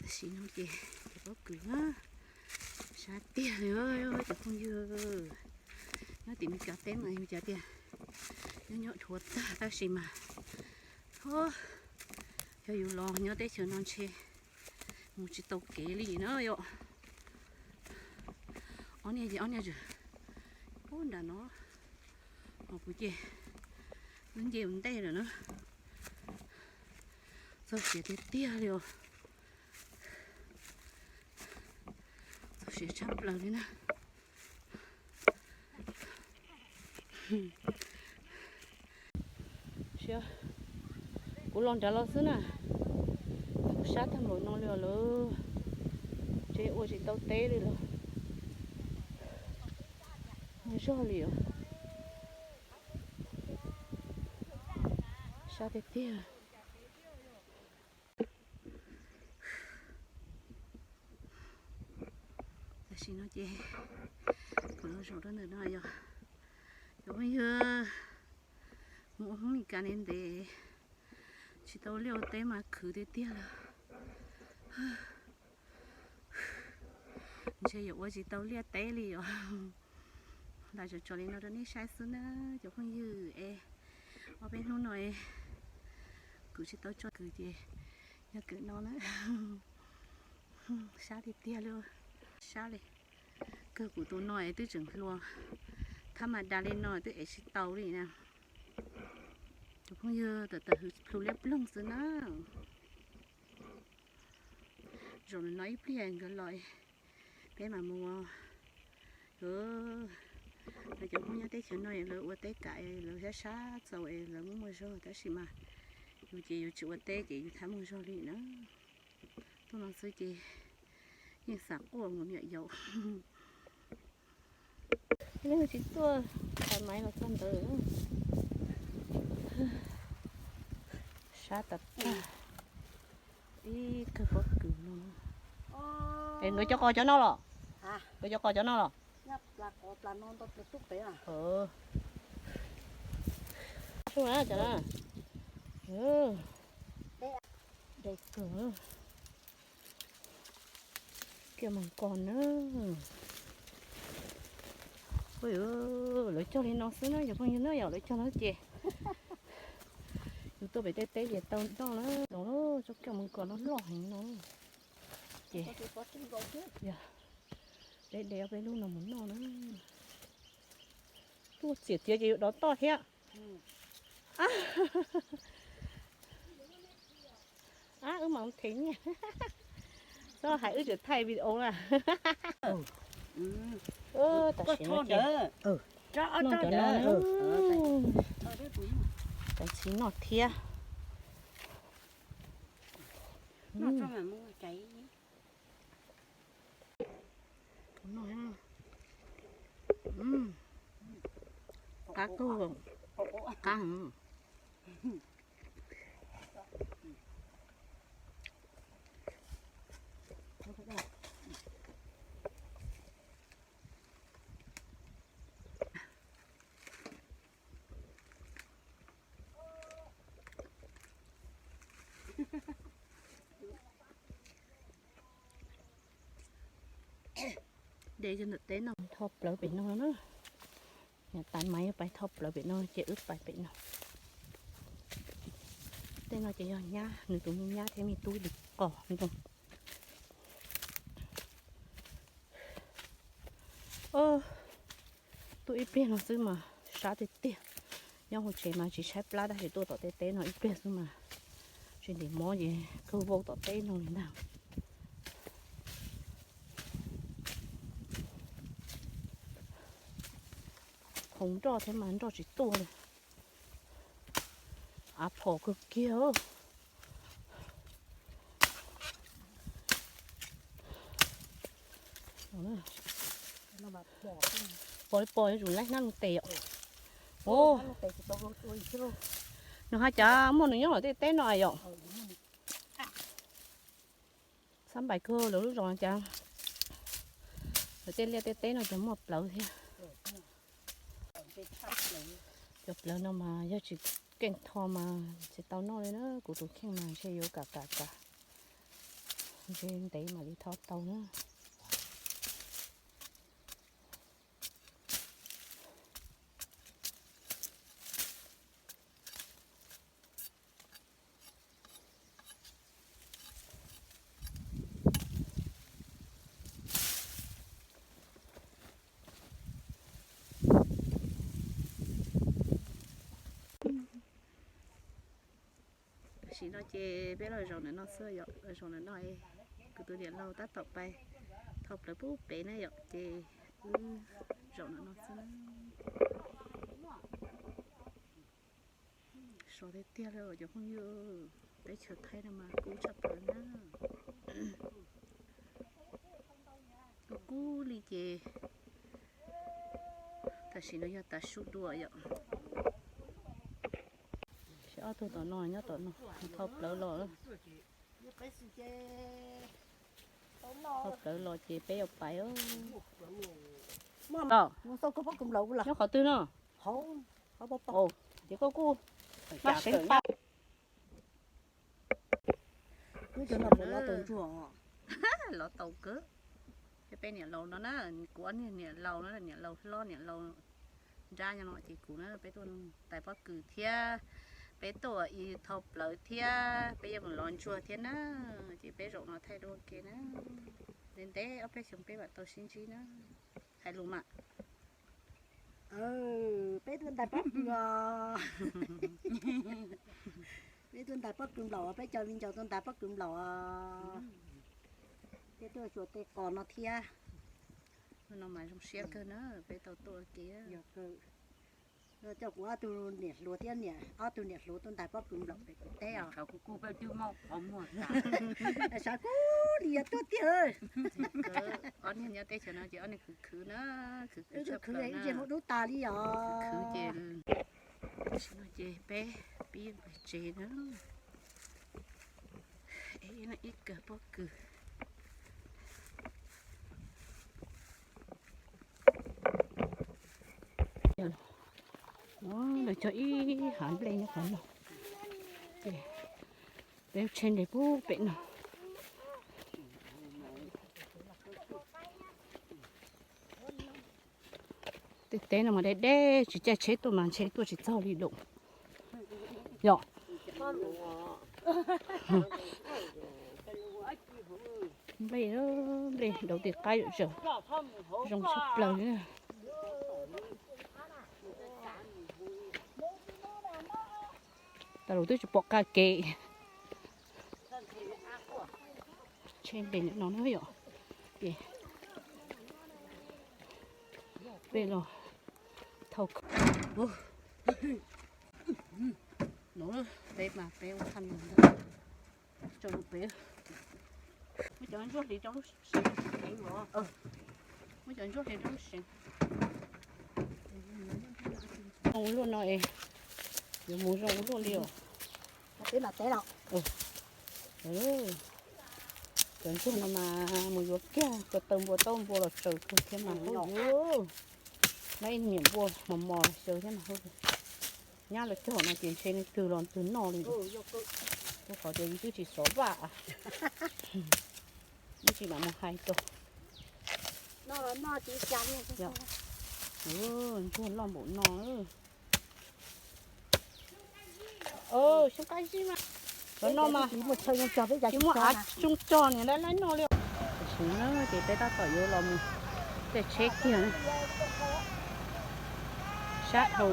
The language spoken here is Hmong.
Tam sim no ces cov pob kws na, sab tiag li cov phooj ywg. Nyob tim Meskas teb mas yus cas tiag, nyob nyob dhuav tag tab sis mas, yog yus los nyob teb chaws no ntshe mus tsis tau kev li na yom. Ob niag ces ob niag tseem pub nram no, ho kuv ces wb nce ua ntej lawm na. Txog siav tiag tiag li os. Txog siav tshaj plaws li na. Kuv los nrad los xwb na, kuv sab tag npaum no li os lawm, ntshe ua tsis tau teb li lawm. Muaj zog li os. Sab tiag tiag. Tam sim no ces kuv los zaum rau ntawm no yog cov phooj ywg mus ua Hmoob Meskas ntev ntev, tsis tau liaj ua teb mas khwv tiag tiag li. Ntshe yuav ua tsis tau liaj teb li os. Lam tso tso li no rau nej saib xwb na cov phooj ywg es, ob peb hnub no es kuv tsis tau tso kws ces yog kws no na. Sab tiag tiag li, sab li. Kawg kuv tus no es twb tseem hluas, thab mas da li no twb ev tsis tau li na. Cov phooj ywg tawm tawm hwv plhu liab ploog xwb na. Zaum no ib pliag nkawd los peb mam mus. Lawv cov Hmoob nyob teb chaws no lawv ua teb kam lawv sab sab txaus es lawv muaj muaj zog tab sis mas yus ces yus tsis ua teb ces yus thab muaj zog li na. Tuaj no xwb ces yeej xav quaj mus niam yaus. Leej tsis tuaj, thaij maiv los txog ntawd. Sab tas tas. Ib kawg pob kws no. Es nkawd cov qos cov no los? Nkawd cov qos cov no los? Sub na cov na. Dai kawg. Kiav mas kos na. Lawv cog li no xwb na cov phooj ywg na, yog lawv cog no ces yus tuaj pem tej teb ces tau noj na. Tsob kiav mas kos no loj heev no. Ces de de ob peb lub no mus noj na. Tuaj txiav txiav ces yuav dov toj thiab. Ab, wb mam them nyiaj. Txhob hais wb tseem thaij video na. Tam sim no ces noj cov no, cov ntxhib noj thiab. Qab kawg, qab heev. De cov ntawm teb no, tho plawv pem no na. Niam tais mas yog pais tho plawv pem no ces wb pais pem no. Tej no ces yog nyab, nws tus me nyab thiab me tub li qos no. Tuaj ib pliag no xwb mas sab tiag tiag. Nyob hauv tsev mas tsis tshaib plab tab sis tuaj tom tej teb no ib pliag xwb mas tsis ntim mob ces kawg vau tom teb no li ntag. Khoov nroj thiab mas nroj tsis tuaj li. Av phom kawg kiag. Pom li pom yuav tsum laib hnab lub tes os. Nws hais cas muaj nws nyob hauv tej teb no yom. Xab npais kawg lawv lub zos cas lawv tej liaj tej teb no cas muaj plawv thiab. Cov plawv no mas yog tsis keej tho mas tsis tau noj li na, kuv tus kheej mas ntshe yuav kam kam kam. Ntse ntev mam li thau tau na. Tam sim no ces peb los zaum ntawm no xwb yom, zaum ntawm no kuv tus niam laus tab tom pais thau plawv pub pem na yom, ces wb zaum ntawm no xwb na. Sov tiag tiag li cov phooj ywg, teb chaws Thaib no mas kub tshaj plaws na. Kub kub li ces tam sim no yog tav su dua yom. Seb ob tug tom no nyob tom no thau plawv los. Thau plawv los ces peb yuav pais. Nyob qhov twg no? Ces koj kuj pab seev pab. Lov tau kawg. Thiab peb niam laus no na, kuv ob niag niam laus no, niam laus hlob niam laus nrab nyob no ces kuv na, peb tuaj tais pob kws thiab peb tuaj ib thau plawv thiab peb yuav mus lov ntsuag thiab na, ces peb zaum no thaij dua ke na. Ntev ntev ob peb xyoos peb mam tau sib ntsib na. Hais lus mas. Peb tuaj ntais pob kws os. Peb tuaj ntais pob kws nplaum, peb cov viv ncaus tuaj ntais pob kws nplaum os. Peb tuaj xyuas tej qos no thiab. No mas zoo siab kawg na, peb tau tuaj ua ke. Coj kuv ob tug niam hluas thiab niam, ob tug niam hluas tuaj ntais pob kws nplaum pem kuv teb os. Sav kub li yog tuaj tiag. Ob niag nyob teb chaws no ces ob niag khwv khwv na, khwv khwv tshaj plaws na. Ib ntsej muag dub tas li os. Khwv ces, tam sim no ces peb pib pais tsev na. Ib kawm pob kws. Lawv cog ib hav nplej nyob qhov no, ces peb tsheb nres pub pem no. Tej teb no mas deb deb, tsis caij tsheb tuaj mas ntshe tuaj tsis txog li lawm. Yog nplej, nplej dauv tis qaib zom zaws, zoo tshaj plaws li. Tas lus twb tsis pom qab kev. Tsheb nres no na yom. Ces peb los thau no, peb mas peb ua thaj no ntag. Tso lus pem. Muab cov ntsuag hliv rau lub sev. Muab cov ntsuag hliv rau lub sev. Zoo luaj no es yuav mus zoo luaj li os. Cov ntsuag no mas mus yuav kiag ko taw npua taub npua los tsaws kawg thiab mas hu yuav. Nab ib niam npua mos mos xyaw thiab mas hu. Nyab lawv cog no ces ntshe leej twg los twg noj li. Rau qhov tias yus twb tsis xov vaj. Ib tsis mam mus hais rau. Ntsuag loj npaum no. Xyoob qab zib mas, cov no mas tsis muaj av tsoo cog niam lab lab noj li. Tam sim no ces peb tab tom yuav los mus caij tsheb kiag sab dhau.